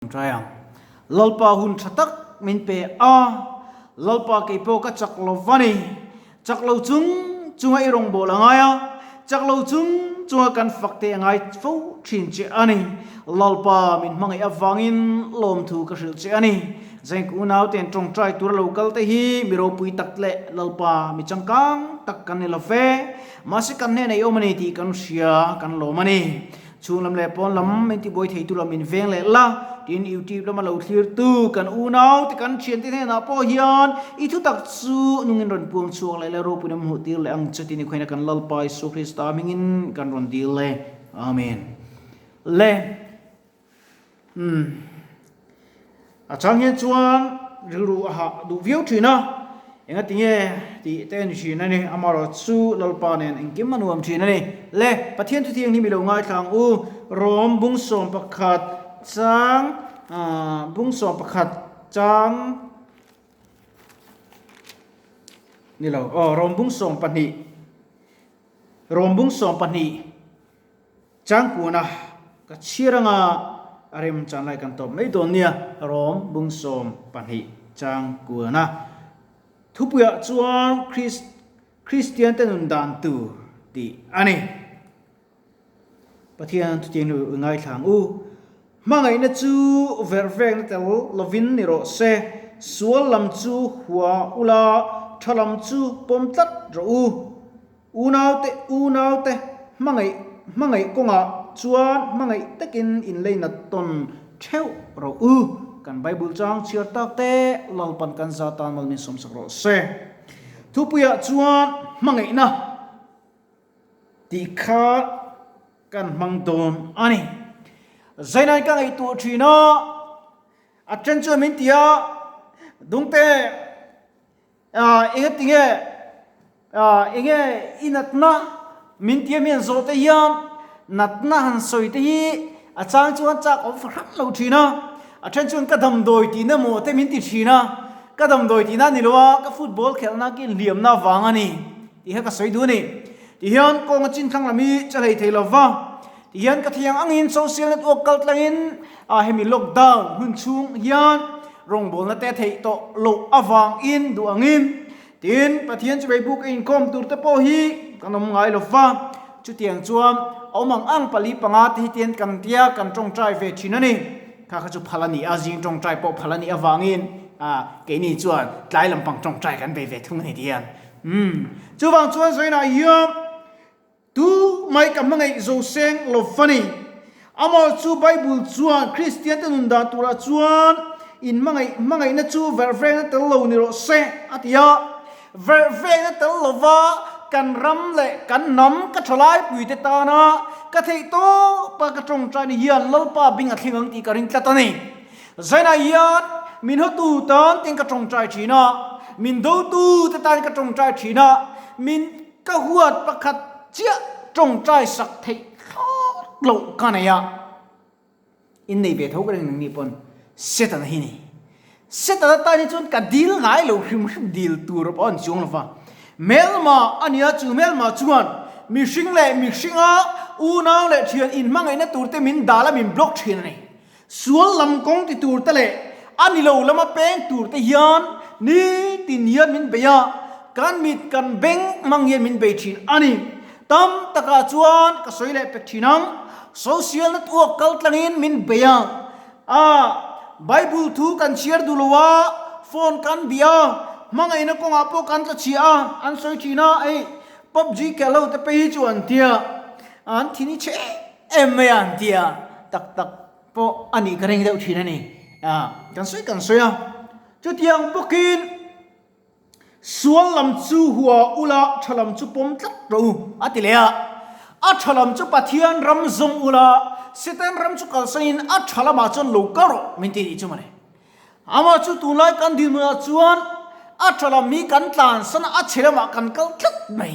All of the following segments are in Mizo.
Ṭai ang. Lalpa hun ṭha tak min pe a, Lalpa kei pawh ka chak lo va ni. Chak lo chung chunga i rawngbâwl a ngai a, chak lo chung chunga kan fak te a ngai fo ṭhin che a ni. Lalpa min hmangaih avangin lawmthu ka hrilh che a ni. Zeng unau ten ṭawngṭai tura lo kal te hi mi ropui tak leh Lalpa mi changkang tak kan ni lo ve. Mahse kan hnenah i awm a ni tih kan hria, kan lawm a ni. Chhung lam leh pawn lam min tibuai thei tu lam min veng leh la, tin YouTube lama lo thlir tu kan unau te kan thiante hnenah pawh hian i thutak chu nungin rawn puang chhuak leh la ropuina hmuh tir leh ang che tin i khawiahna kan Lalpa Isua Krista hmingin kan rawn dil le. Amen. Le. Umm. A chang hian chuan rilru a hah duh viau thin a, enga tinge tih te a ni thin a ni, amaherawh chu Lalpa nen engkim a nuam thin a ni. Le, Pathian thuthiang hi mi lo ngaithla ang u, Rom bung 11 chang, bung 11 chang ni lo, aw Rom bung 12, Rom bung 12. Changkuna ka chhiar anga a rem chan lai kan tawp mai dawn nia, Rom bung 12 Changkuna thupuiah chuan Kristian te nun dan tur tih a ni. Pathian thutiang hi ngaithla ang u. Hmangaihna chu verh vekna tel lovin ni rawh se, sual lam chu hua ula, tha lam chu pawm tlat rawh u. Unaute, unaute, hmangaih, hmangaih kawngah chuan hmangaih takin inleinat tawn theuh rawh u. Kan Bible chang chhiar tak te Lalpan kan za tan mal min sawmsak rawh se. Thupuiah chuan hmangaihna tih kha kan hmang dawn a ni. Zainain ka ngaihtuah thin a, a then chuan min ti a, Dungte, Enge tinge enge i natna min tia mi an zawh te hian natna han sawi te hi a chang chuan chak awm fahran lo thin a, a then chuan ka damdawi tihna maw te min ti thin a, ka damdawi tihna a ni lo a, ka football khelhna ka inhliamna avang a ni tih kha ka sawi duh a ni. Tihian kawnga chin thlang lam hi cha hlei thei lo va, tihian ka thiang angin social network kal tlangin hemi lockdown hun chhung hian Rawngbawlna te theih tawh loh avangin duh angin tin Pathian chuvei buk a inkhawm tur te pawh hi kan awm ngai lo va, chutiang chuan a awm ang ang pali panga te hi tian kan tia kan tawngtai ve thin a ni. Kha kha chu phal a ni a, zing tawngtai pawh phal a nih avangin keini chuan tlai lampang tawngtai kan bei ve thung a ni tihian. Umm chuvang chuan Zainah hian Tu mai ka hmangaih zo seng lo va ni. Amah chu Bible chuan Kristiante nun dan turah chuan in hmangaih hmangaihna chu verhvengna tel lo ni rawh se a ti a. Verhvengna tel lova kan ram leh kan hnam ka thalaipui te tana ka theih tawpa ka tawngtaina hian Lalpa bing a thleng ang tih ka ring tlat a ni. Zainah hian min hotu tan tin ka tawngtai thin a, min dotu te tan ka tawngtai thin a, min Ka huat pakhat chiah tawngtai sak theih thlawt loh ka nei a, in nei ve tho ka ring nangni pawn Setana hi ni. Setana tan hi chuan ka dil ngai lo hrim hrim dil tur pawh a ni chuang lo va. Hmelma a nia chu hmelma chuan mihring leh mihringa unau leh thian inhmangaihna tur te min dal a min block thin a ni. Sual lam kawng ti tur te leh a ni lo lama peng tur te hian nitin hian min bei a, kan mit kan beng hmang hian min bei thin a ni. Tam takah chuan ka sawi leh pek thin ang, social network kal tlangin min bei a, a Bible thu kan chhiar duh lo a, phone kan bih a, hmangaihna kawngah pawh kan tla chhia a, an sawi thin a, hei PUBG khelh ho te phei hi chu an tia, an thin hi chhe em em mai a an ti a, tak tak pawh a nih ka ring deuh thin a ni. Kan sawi kan sawi a, chutiang bawkin sual lam chu hua ula tha lam chu pawm tlat rawh u a ti leh a, a tha lam chu Pathian ram zawng ula Satan ram chu kalsanin a tha lamah chuan lo kal rawh min ti nih chu mawle. Amah chu tunlai kan dinhmunah chuan a tha lam hi kan tlansan a, a chhe lamah kan kal tlat mai.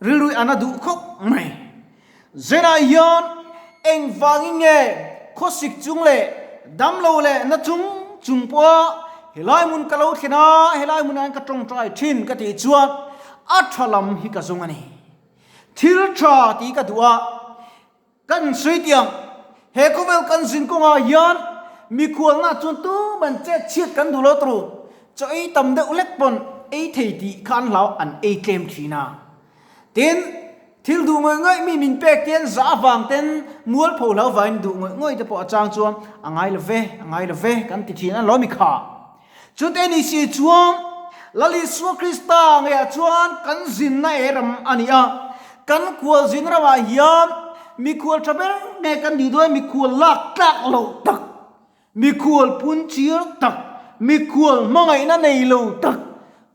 Rilrui an a duh khawp mai. Zenah hian engvangin nge khawsik chung leh damlo leh na chung chung pawha helai hmun ka lo thlen a, helai hmunah hian ka tawngtai thin ka tih chuan a tha lam hi ka zawng a ni. Thil tha tih ka duh a. Kan sawi tiang, he khawvel kan zin kawngah hian Mikhualna chuan tuman chet chhiat kan duh lo turu. Chaw ei tam deuh lek pawn ei thei tih kha an hlau an ei tlem thin a. Tin, thil duh ngawih ngawih mi min pek te an zah avang ten mualpho hlau vangin duh ngawih ngawih te pawh a chang chuan a ngai lo ve, a ngai lo ve kan ti thin a lawm i kha. Chute ni si chuan Lal Isua Krista ngeiah chuan kan zinna e ram a ni a, kan khual zin ramah hian mikhual tha ber nge kan nih dawn mikhual lak tlak loh tak, mikhual phun chir tak, mikhual hmangaihna nei lo tak,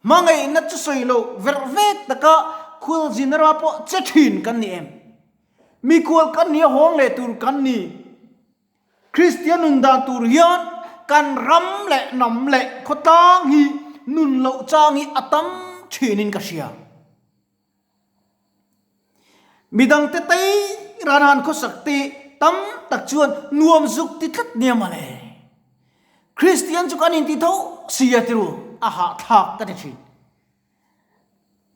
hmangaihna chu sawi loh verh vek taka khual zin ramah pawh che thin kan ni em? Mikhual kan ni a hawng leh tur kan ni. Kristian nun dan tur hian kan ram leh hnam leh khawtlang hi nun loh chang hi a tam thinin ka hria. Midangte tei ran han khawsak te tam tak chuan nuam zuk ti tlat nia mawle. Kristian chu kan inti tho si a tiru a hahthlak ka ti thin.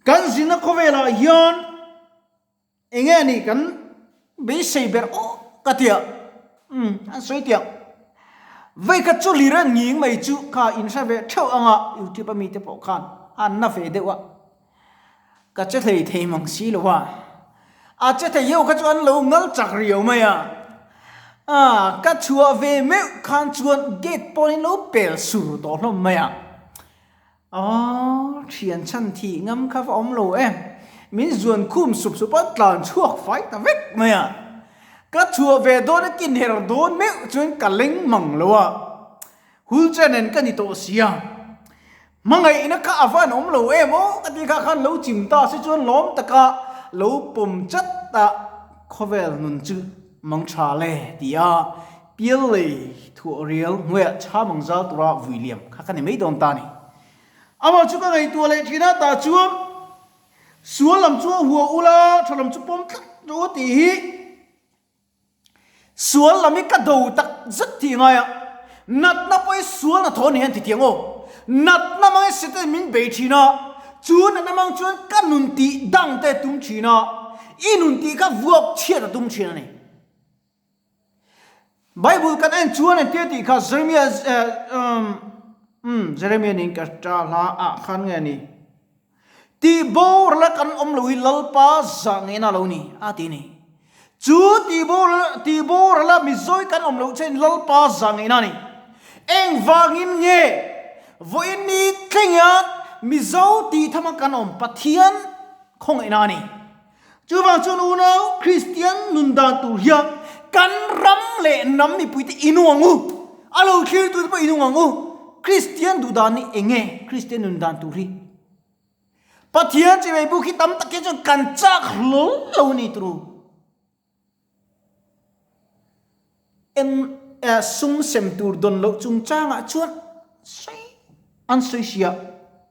Kan zirna khawvelah hian Enge a nih kan beisei ber aw ka tia umm an sawi tiang. Veikhat chu lir an nging mai chu kha in hre ve theuh anga youtube a mite pawh khan an na ve deuh a. Ka che thei thei mang si lo a. A che thei ho kha chu an lo ngal chak riau mai a. Ah ka chhuah ve meuh khan chuan gate pawhin lo pel sur tawh hlawm mai a. Aww, thian chhan thih ngam kha va awm lo em? Min zuan khum sup sup a, tlan chhuak fai ta vek mai a. Ka chhuah ve dawn a kinher dawn meuh chuan ka leng mang lo a. Hul che nen ka ni tawh si a. Hmangaihna kha a van awm lo em aw ka ti kha khan lo chim ta se chuan lawm taka lo pawm chat a khawvel nun chu mang tha le ti a. Pial lei thuah rial hnuaiah chham ang zal tura vui liam kha ka ni mai dawn ta a ni. Amah chu ka ngaihtuah leh thin a, tah chuan sual lam chu a hua ula, tha lam chu pawm tlat rawh u tih hi sual lam hi ka do tak zet tih ngai a, natna pawh hi sual hnathawh a ni hian ti tiang aw. Natna mang hi Satan min bei thin a, chu natna mang chuan ka nun tih dang te a tum thin a, i nun tih kha vuak chhiat a tum thin a ni. Bible kan en chuan engtia tih kha Jeremiah um Jeremiah nin ka ta hla ah khan nge ni ti boral a kan awm lo hi Lalpa zah nge na lo ni a ti ni chu ti boral ti boral a mizawi kan awm loh chuan Lalpa zah nge na ni engvangin nge vawiin ni thleng hian Mizo tih thama kan awm Pathian khawngaihna a ni. Chuvang chuan unau Kristian nun dan tur hian kan ram leh hnam mipuite i nung ang u, a lo thlir tute pawh i nung ang u. Kristian duh dan hi eng nge Kristian nun dan tur hi? Pathian chibai buk hi tam tak hian chuan kan chak hlawl lo a ni turu. En sum sem tur dawn loh chungchangah chuan sawi an sawi sia,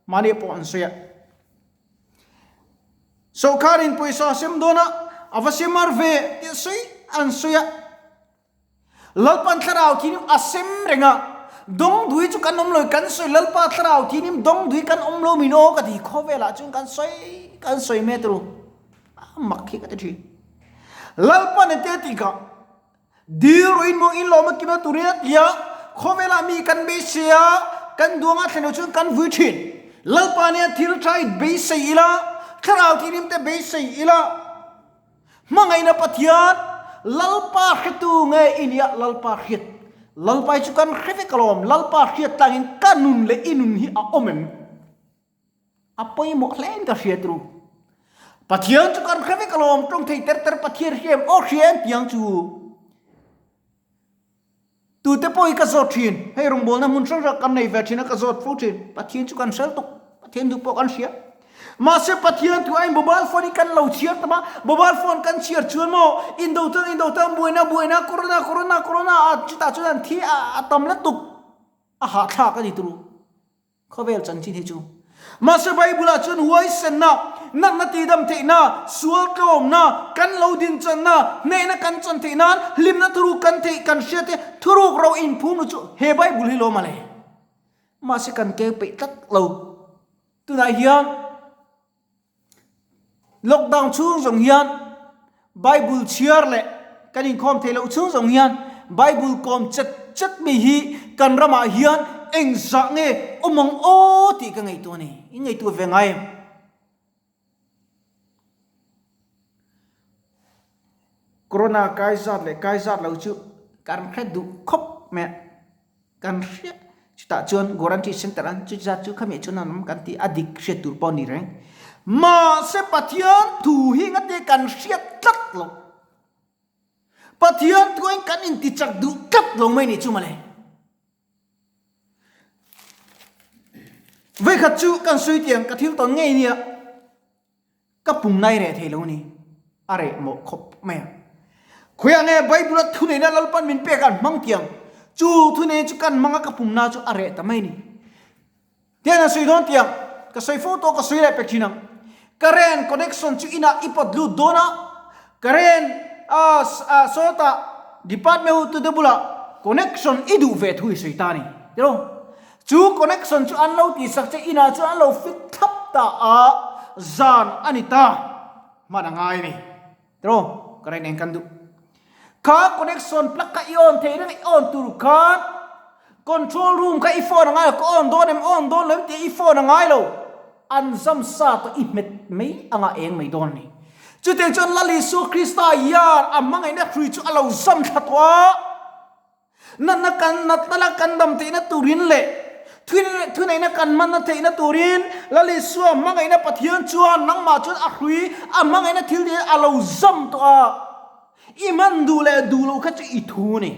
mahni pawh an sawi a. Sawrkharin pawisa a sem dawn a, a va sem ar ve tih sawi an sawi a. Lalpan thlarau thinim a sem reng a, dawngdui chu kan awm lo, kan sawi Lalpa thlarau thinim dawngdui kan awm lo min aw ka ti khawvelah chuan kan sawi kan sawi mai turu. A mak hi ka ti thin. Lalpan ente a tih kha, Dil rawh in mawng in lawm a kim a turin a ti a, khawvelah mi kan beisei a, kan duang a thlen loh chuan kan vui thin. Lalpa nia thil tha i beisei ila, thlarau thianghlim te beisei ila, hmangaihna Pathian, Lalpa hretu nge i nia Lalpa hriat. Lalpa hi chu kan hre vek alawm, Lalpa hriat tlangin ka nun leh i nun hi a awm em? A pawimawh hle in ka hriat ru. Pathian chu kan hre vek alawm, tawng thei ter ter Pathian hria em? Aw hria em tiang chu. Tute pawh hi ka zawt thin, hei rawngbawlna hmun hrang hrang kan nei ve thin a ka zawt fo thin. Pathian chu kan hrel tuk, Pathian duh pawh kan hria. Mahse Pathian thu aiin mobile phone hi kan lo chhiar tam a, mobile phone kan chhiar chuan maw indo tang indo tang buaina buaina corona corona corona a chutah chuan an thi a tam lutuk a hahthlak a ni turu. Khawvel chanchin hi chu. Mahse Bible-ah chuan huaisenna, natna tihdam theihna, sual tlawmna, kan lo dinchanna, hnehna kan chan theih nan, hlimna thuruk kan theih kan hria te thuruk ro inphum nu chu he Bible hi lawm a le. Mahse kan keu peih tlat lo. Tunah hian Lockdown chhung zawng hian Bible chhiar leh kan inkhawm theih loh chhung zawng hian Bible kawm chet chet mai hi kan ramah hian engzah nge awm ang aw tih ka ngaihtuah a ni. In ngaihtuah ve ngai em? Corona kai zat leh kai zat lo chu kan hre duh khawp mai a, kan hriat chutah chuan guarantee center an chu zat chu khami chuan an awm kan tih a dik hriat tur pawh a ni reng. Mahse Pathian thu hi ngate kan hriat tlat lo. Pathian thuain kan intichak duh tlat lo mai nih chu mawle. Vawikhat chu kan sawi tiang ka thil tawn ngei nia ka pum nai reh thei lo ni a reh mawh khawp mai a. Khawiah nge Bible a thuneihna Lalpan min pek an hmang tiang chu thuneihna chu kan hmang a ka pum na chu a reh ta mai ni. Tian an sawi dawn tiang ka sawi fo tawh ka sawi leh pek thin ang. Current connection chu inah i pawt lut dawn a, current a sawtah department hotute bulah connection i duh ve thu i sawi ta a ni tiraw. Chu connection chu an lo tihsak che inah chuan an lo fit thlap ta a, zan a ni ta hman a ngai a ni tiraw current eng kan duh. Kha connection plug kha i on thei reng i on tur khan control room kha i phone a ngai lo, ka on dawn em on dawn lo em tih i phone a ngai lo, an zam sa tawh i hmet mai anga eng mai dawn a ni. Chutiang chuan Lal Isua Krista hian a hmangaihna hrui chu a lo zam thla tawh a. Natna kan natna la kan dam theihna turin leh thuneihna kan hmanna theihna turin Lal Isua hmangaihna Pathian chuan nangmah chuan a hrui a hmangaihna thil te a lo zam tawh a, i hman duh leh duh loh kha chu i thu a ni.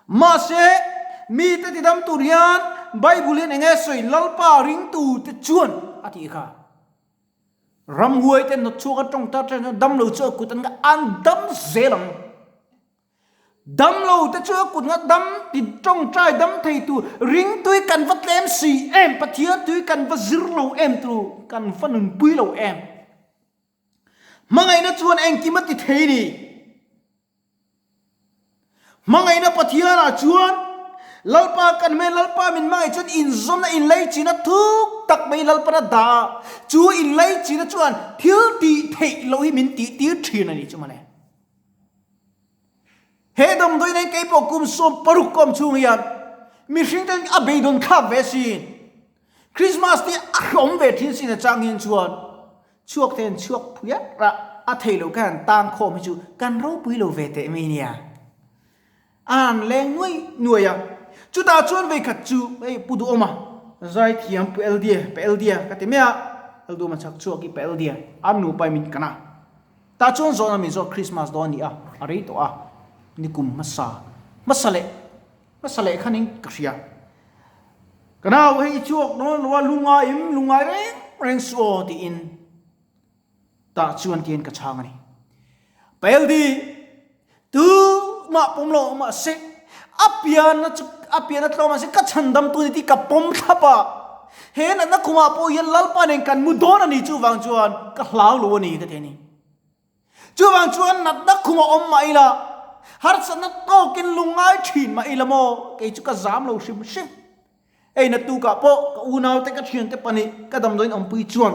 Mahse, mite tidam tur hian Bible hian eng nge sawi Lalpa ringtute chuan a tih kha. Ramhuai te nawt chhuak a tawng ta ṭhen dam lo chu a kut an an dam zel ang. Dam lo te chu a kut nga dam ti tawngtai dam thei tu ring tui kan va tlem si em Pathian tui kan va zir lo em tu kan va nunpui lo em. Hmangaihna chuan engkim a ti thei ni. Hmangaihna Pathianah chuan Lalpa kan hmel Lalpa min hmangaih chuan inzawmna inleichina thuk tak mai Lalpan a dah a, chu inleichina chuan thil tih theih loh hi min tih tir thin a nih chu mawle. He damdawiin hian keipawh kum 60 kawm chhung hian mihring ten a beidawn thlak ve sin. Christmas te a hlawm ve thin sin achang hian chuan chhuak te an chhuak phui a, a thei lo khan an tang khawm hi chu kan ropui lo ve teh mai nia. A han leng nuai nuai a, chutah chuan veikhat chu hei Pu Duhawma zaithiam Pu Eldia, Pa Eldia ka ti mai a, Elduhawma chhak chhuak hi Pa Eldia an nupa in min kan a. Tah chuan zawhna min zawt Christmas dawn a ni a, a rei tawh a, nikum hmasa hmasa leh hmasa leh khanin ka hria. Ka nau hei i chhuak dawn lo a, lungai im lungai reng reng suh aw tiin tah chuan tiin ka chhang a ni. Paeldi tu mah pawm lo mahse a pianna chu a pianna tlawm mahse ka chhandam tu ni tih ka pawm thlap a, he natna khumah pawh hian Lalpa nen kan mu dawn a ni chuvang chuan ka hlau lo a ni ka ti a ni. Chuvang chuan natna khumah awm mah ila harsatna tawkin lungngai thin mah ila maw kei chu ka zam lo hrim hrim. Hei naktukah pawh ka unaute ka thiante pahnih ka damdawiin awmpui chuan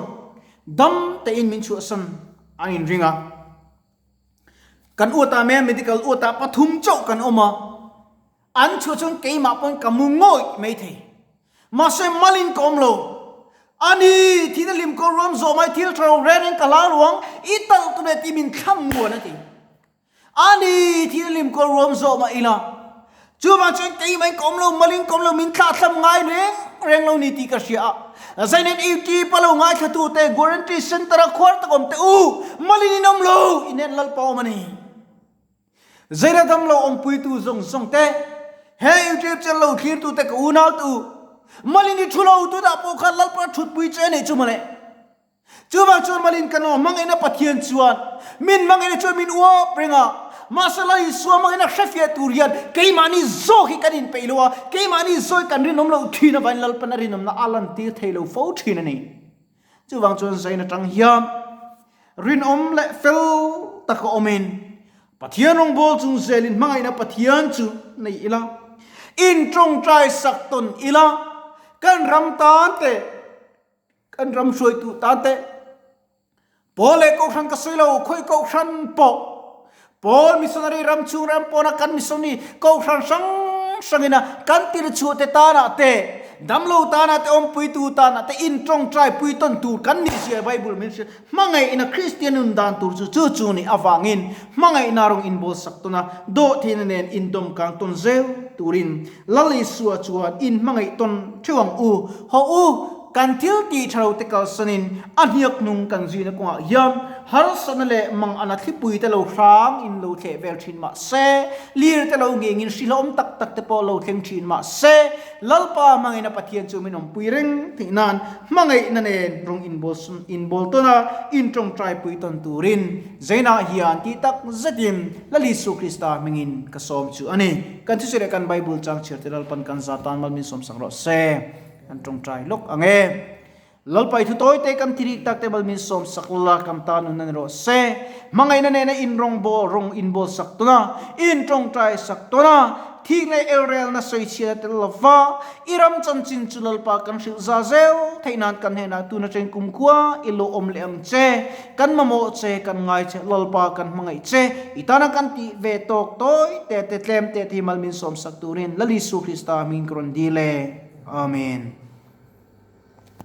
dam tein min chhuahsan an inring a. Kan uatah mai a medical uatah pathum chauh kan awm a, an chhuah chuan keimah pawn ka mu ngawih mai thei. Mahse malin ka awm lo. Ani, thihna hlim ko ruam zawh mai thil tha lo reng reng ka hlau lo ang, i talh tu leh tih min thlam muan a ti. Ani, thihna hlim ko ruam zawh mah ila. Chuvang chuan keimah in ka awm lo, malin ka awm lo, min thlahthlam ngai reng reng lo ni tih ka hria a. Zainen UT pa lo ngaithlatu te, Guarantee Centre a khuar tak awm te u, malin in awm lo, in en Lalpa awm a ni. Zaina dam lo awmpuitu zawng zawng te, he YouTube channel lo thlirtu te ka unau te u, malin i thu lo tunah pawh khan Lalpa thutpui che a nih chu mawle. Chuvang chuan malin kan awm hmangaihna Pathian chuan min hmangaihna chuan min uap reng a, mahse Lal Isua hmangaihna hrefiah tur hian keimahni zawk hi kan inpeih lo a, keimahni zawk hi kan rinawm loh thin avangin Lalpan a rinawmna a lantir thei lo fo thin a ni. Chuvang chuan zain atang hian rinawm leh fel taka awmin Pathian rawngbâwl chung zelin hmangaihna Pathian chu nei ila, intawngtai sak tawn ila, kan ram tan te, Kan ram hruaitu tan te, Pawl leh Kohhran ka sawi lo, khawi Kohhran pawh. Pawl missionary ram chhung ram pawna kan missionary kohhran hrang hrangina kan tirchhuah te tanah te, damlo tanah te, awmpuitu tanah te intawngtai pui tawn tur kan nih zia Bible min hrilh. Hmangaihna Kristian nun dan tur chu chu chu nih avangin hmangaihna rawng inbawlsak tawn a, dawhtheihna nen indawmkang tawn zel turin Lal Isua chuan inhmangaih tawn theuh ang u. Hawh u, kan thil tih tha lo te kalsanin a hniak hnung kan zuina kawngah hian harsatna leh mangana thlipui te lo hrang in lo thleh vel thin mah se, lir te lo ngengin hrilhawm tak tak te pawh lo thleng thin mah se, Lalpa hmangaihna Pathian chu min awmpui reng theih nan hmangaihna nen rawng inbawl tawn a, intawngtai pui tawn turin Zainah hian tih tak zetin Lal Isu Krista hmingin ka sawm chu a ni. Kan thusawi leh kan Bible chang chhiar te Lalpan kan za tan mal min sawmsak rawh se. Kan tawngtai lawk ang e. Lalpai thu tawi te kan thirik tak te mal min sawmsak la kan tan nun a ni rawh se. Hmangaihna nena in rawngbawl rawng inbawl sak tawn a, in tawngtai sak tawn a, thik leh elrelna sawichhiat a tel lo va, i ram chanchin chu Lalpa kan hrilh za zel theih nan kan hnenah tun atangin kumkhua i lo awm leh ang che. Kan mamawh che, kan ngai che, Lalpa kan hmangaih che, i tana kan tih ve tawk tawi te te tlem te te hi mal min sawmsak turin Lal Isu Krista hmingin ka rawn dil e. Amen.